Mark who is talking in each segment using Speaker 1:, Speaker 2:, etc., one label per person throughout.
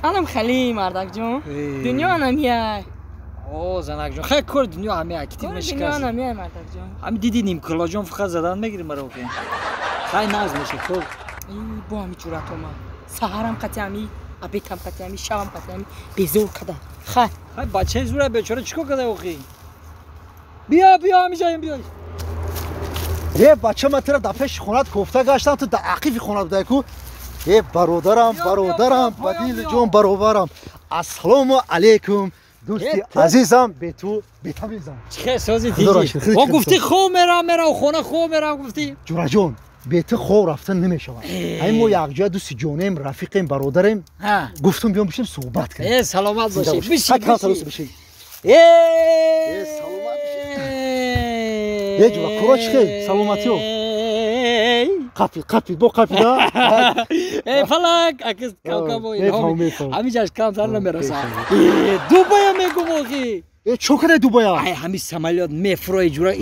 Speaker 1: Анам хали мардакҷон. Дунё анамия.
Speaker 2: О, занакҷон, хай кор дунё ҳамия, китиб мешикаст.
Speaker 1: Дунё анамия мардакҷон.
Speaker 2: Ҳами диди нимкулоҷон фақат задан мегири маро охи. Хай нағз меша кор.
Speaker 1: Бо ҳами ҷуръатома. Саҳарам қати ҳами, обедам қати ҳами, шабам қати ҳами безор када. Хай.
Speaker 2: Хай бачаи зура бечора чикор када охи? Биё, биё ҳамиҷаем биё.
Speaker 3: Е бача ман тура дар пеши хонат кофта гаштам, ту дар ақифи хонат будай ку. Е бародарам, бародарам, ба дили ҷон баробарам. Ассалому алайкум. Дӯсти азизам, бе ту бетамизам.
Speaker 2: Чӣ сози диди? О гуфти хоб мерам, мерам хона хоб мерам гуфти.
Speaker 3: Ҷураҷон, бе ту хоб рафтан намешавад. Ҳамин мо якҷоя дӯсти ҷонем, рафиқем, бародарем. Гуфтум биём бишем суҳбат кунем.
Speaker 2: Э, саломат бошӣ. Бишин,
Speaker 3: бишин. Э, саломат бошӣ. Э, ҷура, кора чӣ хел? Саломатиё? Қапи, қапи, бо қапи, да?
Speaker 2: Э, фалак, акис кавкабо илҳом. Ҳамиҷаш камтар намерасад. Э, Дубая мегум охи.
Speaker 3: Э, чо кадай Дубая?
Speaker 2: Ай, ҳами самолёт мефурои ҷура,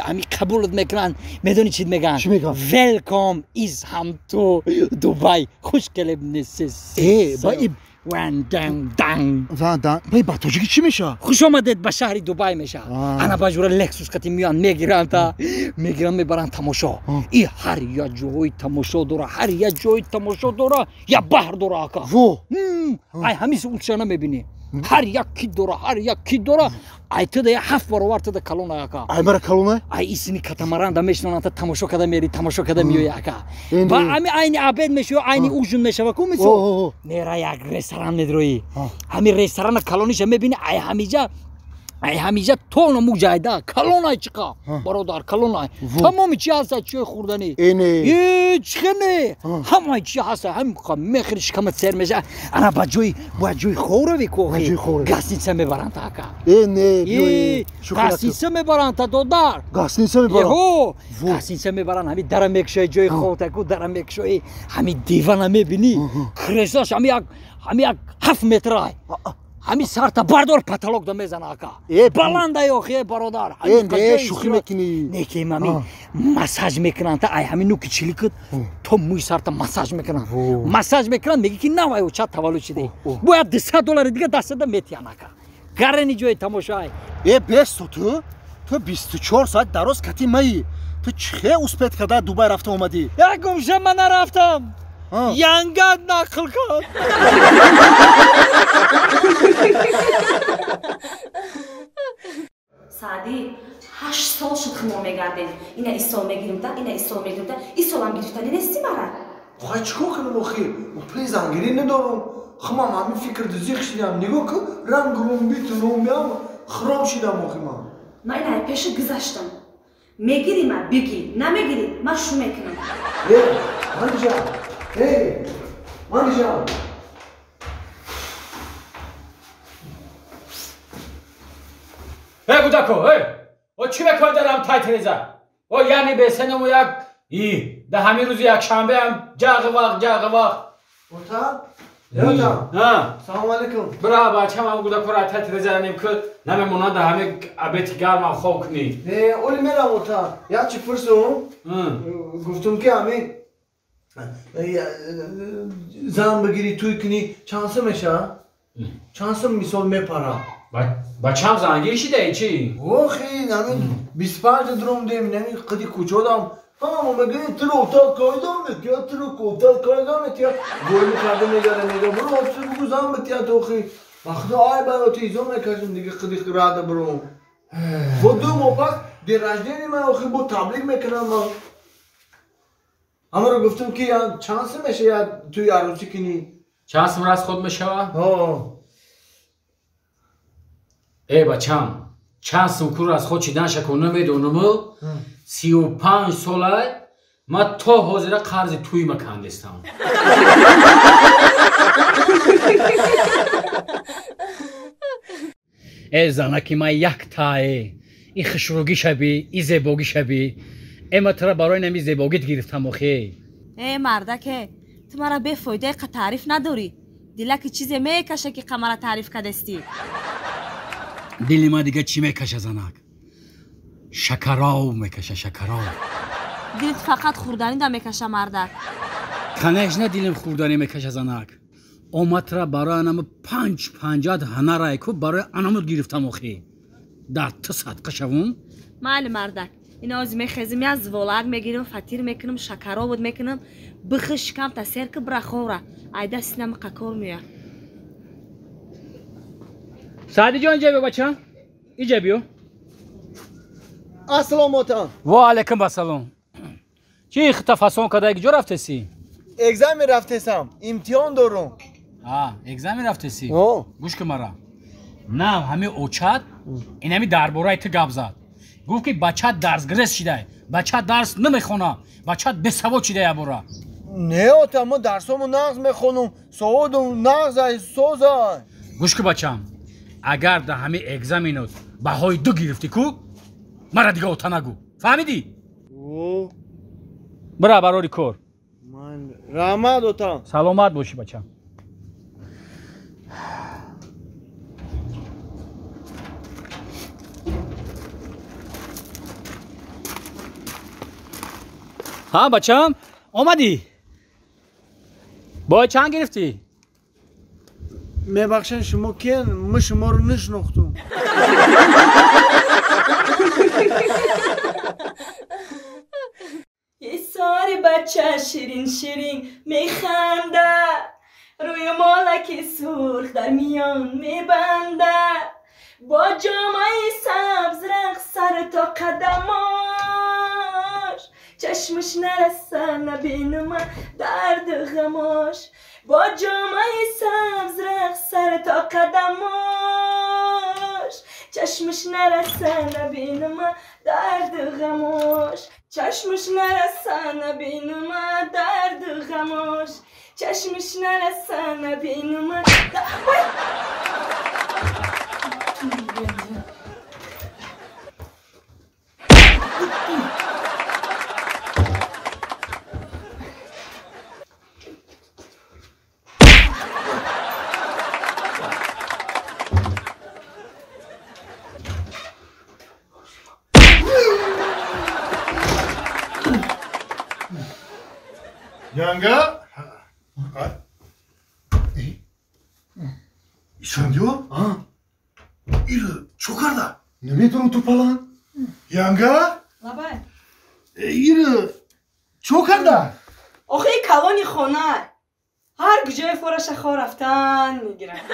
Speaker 2: ҳами қабулот мекунанд. Медони чӣ мегӯянд?
Speaker 3: Чӣ мегӯянд?
Speaker 2: Welcome is ҳам ту Дубай. Хуш келиб несис.
Speaker 3: Э, ба и
Speaker 2: ван дан дан.
Speaker 3: Ван дан. Ба ба тоҷикӣ чӣ мешавад?
Speaker 2: Хуш омадед ба шаҳри Дубай мешавад. Ана ба ҷура Лексус қати меоянд, мегиранд та, мегиранд, мебаранд тамошо. И ҳар як ҷои тамошо дора, ҳар як ҷои тамошо дора, як баҳр дора ака.
Speaker 3: Во.
Speaker 2: Ай ҳамис улчана мебинӣ. Ҳар як кит дора, ҳар як кит дора. Ай туда як 7 баробар туда калона ака.
Speaker 3: Ай мара калона?
Speaker 2: Ай исини катамаранда мешинонанд та тамошо када мери, тамошо када меои ака. Ба ҳами айни обед мешава, айни ужин мешава ку мисол. Мера як ресторан медроӣ. Ҳами ресторана калониша мебини, ай ҳамиҷа, ай ҳамиҷа то намук ҷайда, калонай чиқа, бародар, калонай. Тамоми чи ҳаста, чиёи хӯрданӣ. Э, чихе не? Ҳамаи чи ҳаста, ҳам мехӯри шикамат сер меша. Ана ба ҷои, ба ҷои ховравӣ ку охи. Гостиница мебаранд ака.
Speaker 3: Э, не, биёи.
Speaker 2: Гостиница мебаранд та додар.
Speaker 3: Гостиница мебаранд.
Speaker 2: Ҳо, гостиница мебаранд, ҳами дара мекушои ҷои ховта ку, дара мекушои, ҳами дивана мебинӣ. Креслаш ҳами як, ҳами як 7 метрай. Ҳами сарта бардор потолок да мезана ака. Баландай охи, бародар.
Speaker 3: Э, не, шӯхӣ мекунӣ.
Speaker 2: Не, ки ҳами массаж мекунанд та, ай ҳами нуки чиликат то мӯи сарта массаж мекунанд. Массаж мекунанд, мегӣ ки навай оча таваллуд шидаи. Бояд $200 дига дастада метиҳанд ака. Гарани ҷои тамошоай.
Speaker 3: Э, бесто ту, ту 24 соат дароз кати маи. Ту чихе успет карда Дубай рафта омадӣ?
Speaker 2: Як гумша ман нарафтам. Янгат нақл кард.
Speaker 4: Саъдӣ, 8 сол шуд химо мегардем. Ина исол мегирим та, ина исол мегирим та, исолам гирифтани нести мара.
Speaker 5: Охай чикор кунам охи? Пули зангирӣ надорам. Химам ҳамин фикр зиқ шидам. Нигоҳ кун, ранг румби тунумбиам хиром шидам охи ман.
Speaker 4: Ман ина пеши гузаштам. Мегирӣ ма бигир, намегирӣ ман шу мекунам.
Speaker 5: Э, манҷа. Эй, манҷа.
Speaker 6: Эй, кудако, эй! О чӣ мекунӣ дар ҳам тай тиреза? О, яъне бесеному як и дар ҳамин рӯзи якшанбеам ҷағи вақт, ҷағи вақт.
Speaker 5: Ота? Ота. Салому алайкум.
Speaker 6: Бира бачам ҳам кудакора тай тиреза нем ки намемонад дар ҳамин обеди гармам хоб кунӣ.
Speaker 5: Э, оли мерам ота. Як чӣ пурсум? Гуфтум ки ҳамин зан бигирӣ, тӯй кунӣ, чанд сум мешавад? Чанд сум мисол мепарад?
Speaker 6: Бачам зангир шидаи чӣ?
Speaker 5: Охи, ҳамин 25 дуром дем, ҳамин қиди кӯчодам. Ҳама мегӯяд туро отал кайдам метия, туро отал кайдам метия. Гӯй карда мегара, мега буро отсу бугу зан бития тохи. Ба худо ай бароти изо мекашем дига қиди рада буром. Бо 2 моҳ пас день рождения ман охи бо таблиғ мекунам ман. Ҳамаро гуфтум ки чанд сум мешавад туи арӯсӣ кунӣ?
Speaker 6: Чанд сум расход мешавад?
Speaker 5: Ҳо.
Speaker 6: Э, бачам, чанд сум кур расход шиданша ку намедонаму 35 сола ман то ҳозира қарзи туйма кандестам. Э, занаки ман яктае, и хушругӣ шаби, и зебогӣ шаби. Э, ман тура барои нами зебогит гирифтам охе.
Speaker 4: Э, мардаке, ту мара бефоидаи қа таъриф надорӣ. Дилаки чизе мекаша ки қа мара таъриф кардестӣ.
Speaker 6: Дили ман дига чӣ мекаша занак? Шакаров мекаша, шакаров.
Speaker 4: Дилт фақат хӯрданида мекаша мардак.
Speaker 6: Конечно, дилим хӯрданӣ мекаша занак. Омадра барои анаму 5-50 ҳанарай ку барои анаму гирифтам охи. Дар ту садқа шавум?
Speaker 4: Майли мардак. Ина ози мехезим, я зволак мегирим, фатир мекунам, шакаробот мекунам, бихи шикам та сер ки бира ховра. Айда синам қакор мея.
Speaker 6: Саъдиҷон иҷа биё бача. Иҷа биё.
Speaker 5: Ассалому алайкум.
Speaker 6: Ва алайкум ассалом. Чи хита фасон карда ҷо рафтеси?
Speaker 5: Экзамен рафтесам, имтиҳон дорум.
Speaker 6: Экзамен рафтеси? Гӯш ки мара. На, ҳами очат инами дар бораи ту гап зад. Гуфт ки бачат дарсгирез шидай, бачат дарс намехона, бачат бесавод шидай абора.
Speaker 5: Не, ота, мо дарсому нағз мехонум, саводум нағзай, созай.
Speaker 6: Гӯш ки бачам, агар дар ҳами экзаменот баҳои 2 гирифтӣ ку, мара дига ота нагӯ. Фаҳмидӣ? Бира барори кор.
Speaker 5: Раҳмат ота.
Speaker 6: Саломат бошӣ бачам. Ҳа бачам, омадӣ? Бой чанд гирифтӣ?
Speaker 5: Мебахшен, шумо киян? Мо шуморо нашинохтум.
Speaker 1: Сори бача ширин ширин механда, рӯи молаки сурх дар миён мебанда, бо ҷомаи сабз рақс сар то қадамош, чашмаш нараса набинума дарду ғамош, бо ҷомаи сабз рақс сар то қадамош, чашмаш нараса набинума дарду ғамош, чашмаш нараса набинума дарду ғамош, чашмаш нараса набинума.
Speaker 7: Янга? Исфандиё? Ира, чо карда? Намедонам ту палан. Янга?
Speaker 1: Лабай.
Speaker 7: Ира, чо карда?
Speaker 1: Охи калони хона. Ҳар куҷое фораша хор рафтан мегирад.